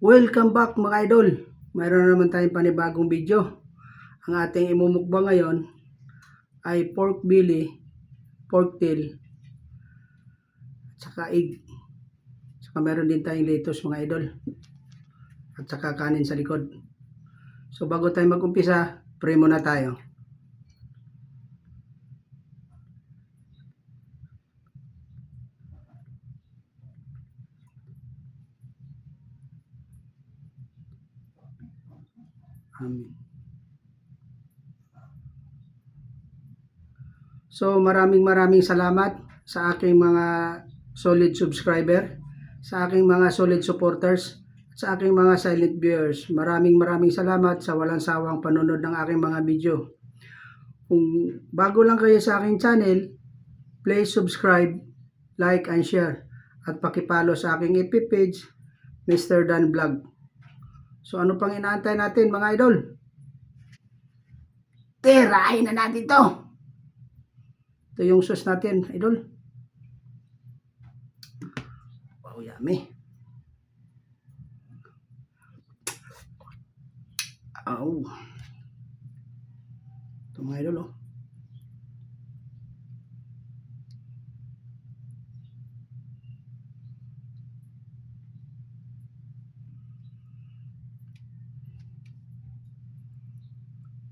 Welcome back, mga idol. Mayroon na naman tayong panibagong video. Ang ating imumukbang ngayon ay pork belly, pork tail, at saka egg. Saka meron din tayong lettuce, mga idol. At saka kanin sa likod. So bago tayo mag-umpisa, pray muna tayo. Amen. So maraming maraming salamat sa aking mga solid subscriber, sa aking mga solid supporters, at sa aking mga silent viewers. Maraming maraming salamat sa walang sawang panonood ng aking mga video. Kung bago lang kayo sa aking channel, please subscribe, like, and share. At paki-follow sa aking FB page, Mr. Dan Vlog. So ano pang inaantay natin, mga idol? Tirahin na natin to! Ito yung sauce natin, idol. Wow, yummy. Aw. Ito, mga idol, oh.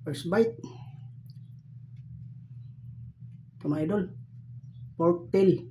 First bite. Ito, mga idol. Pork tail.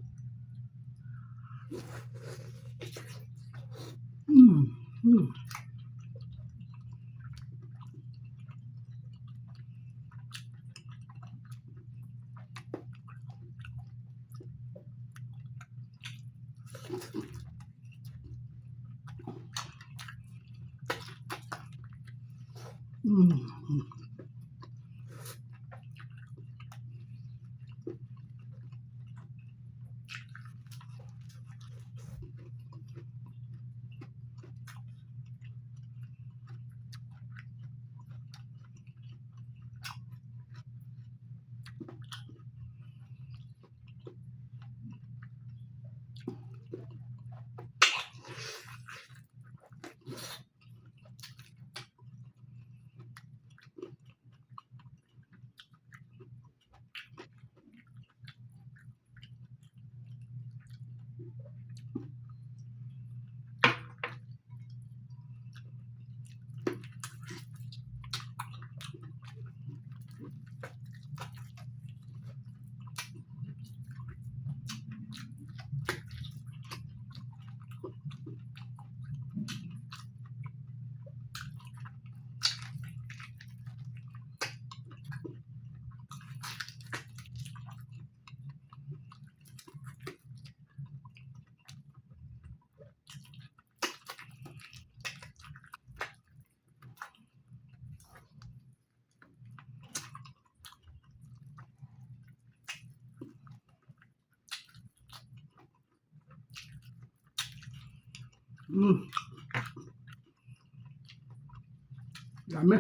Dami.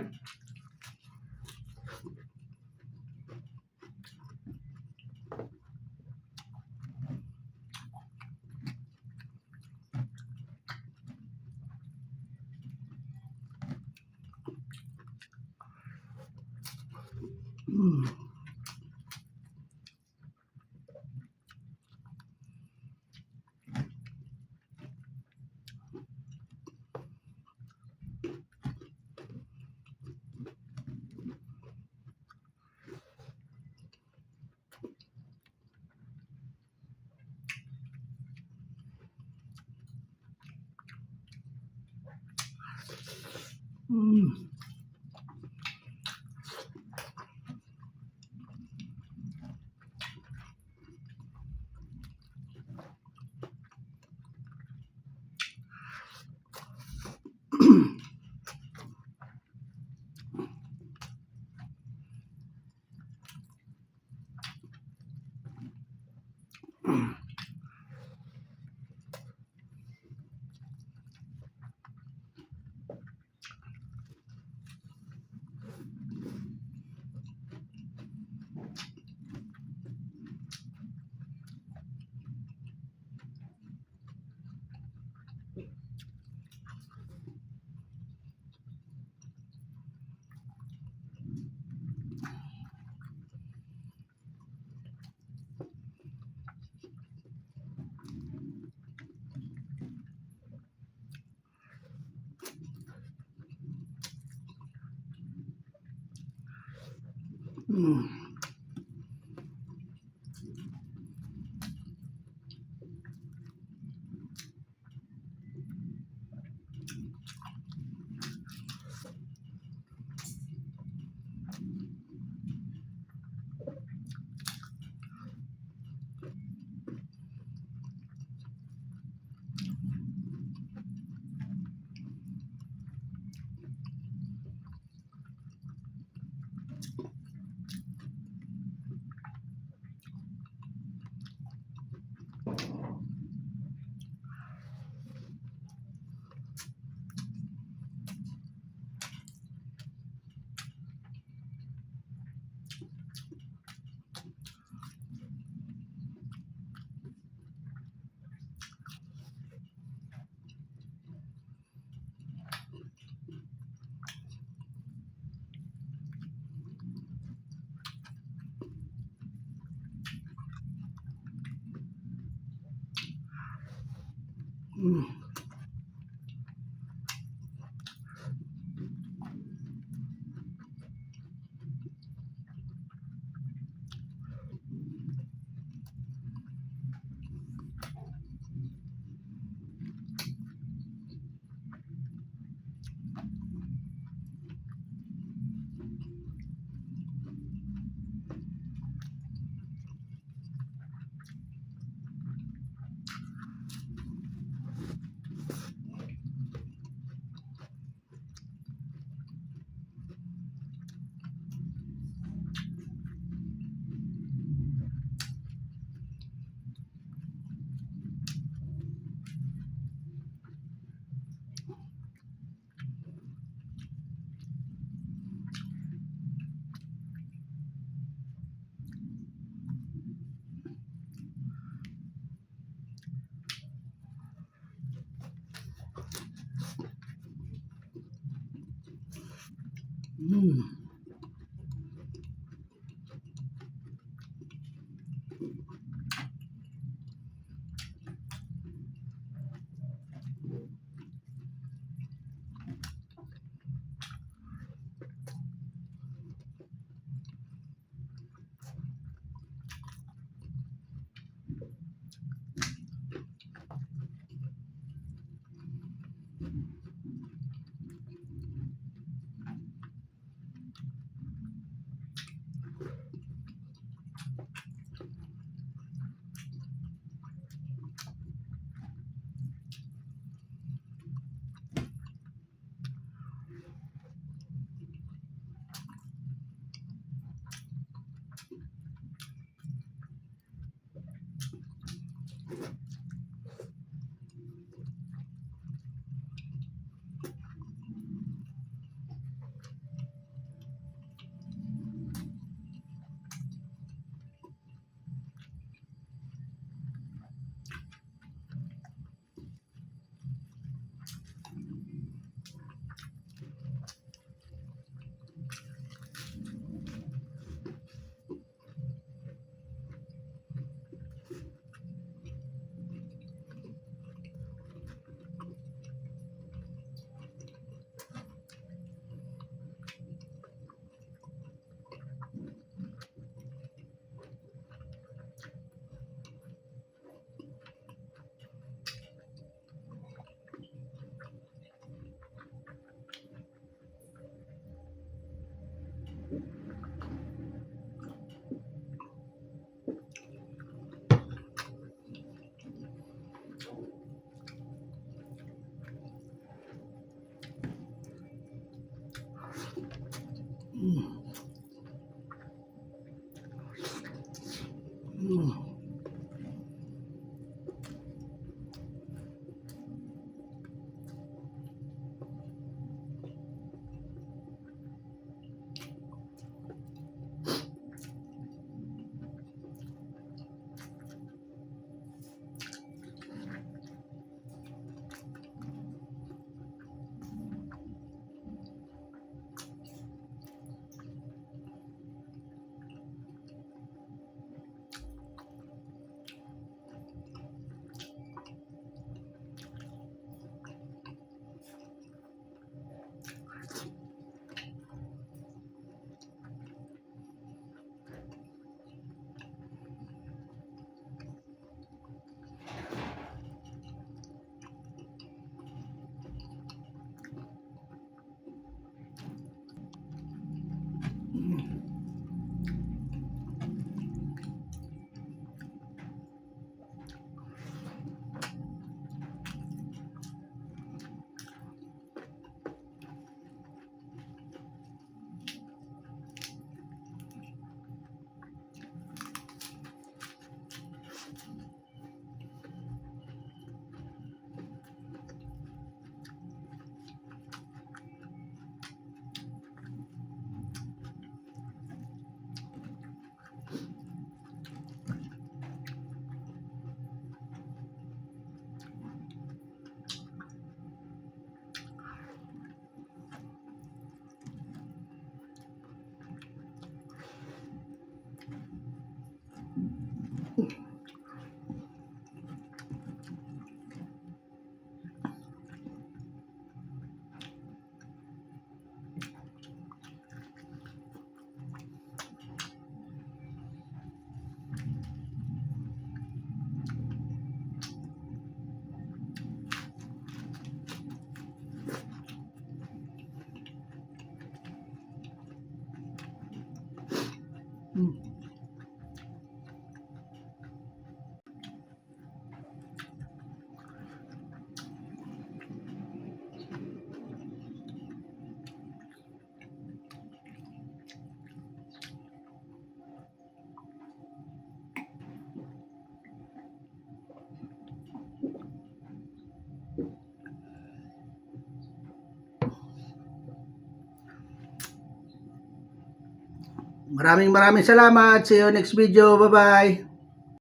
Maraming maraming salamat. See you next video. Bye-bye.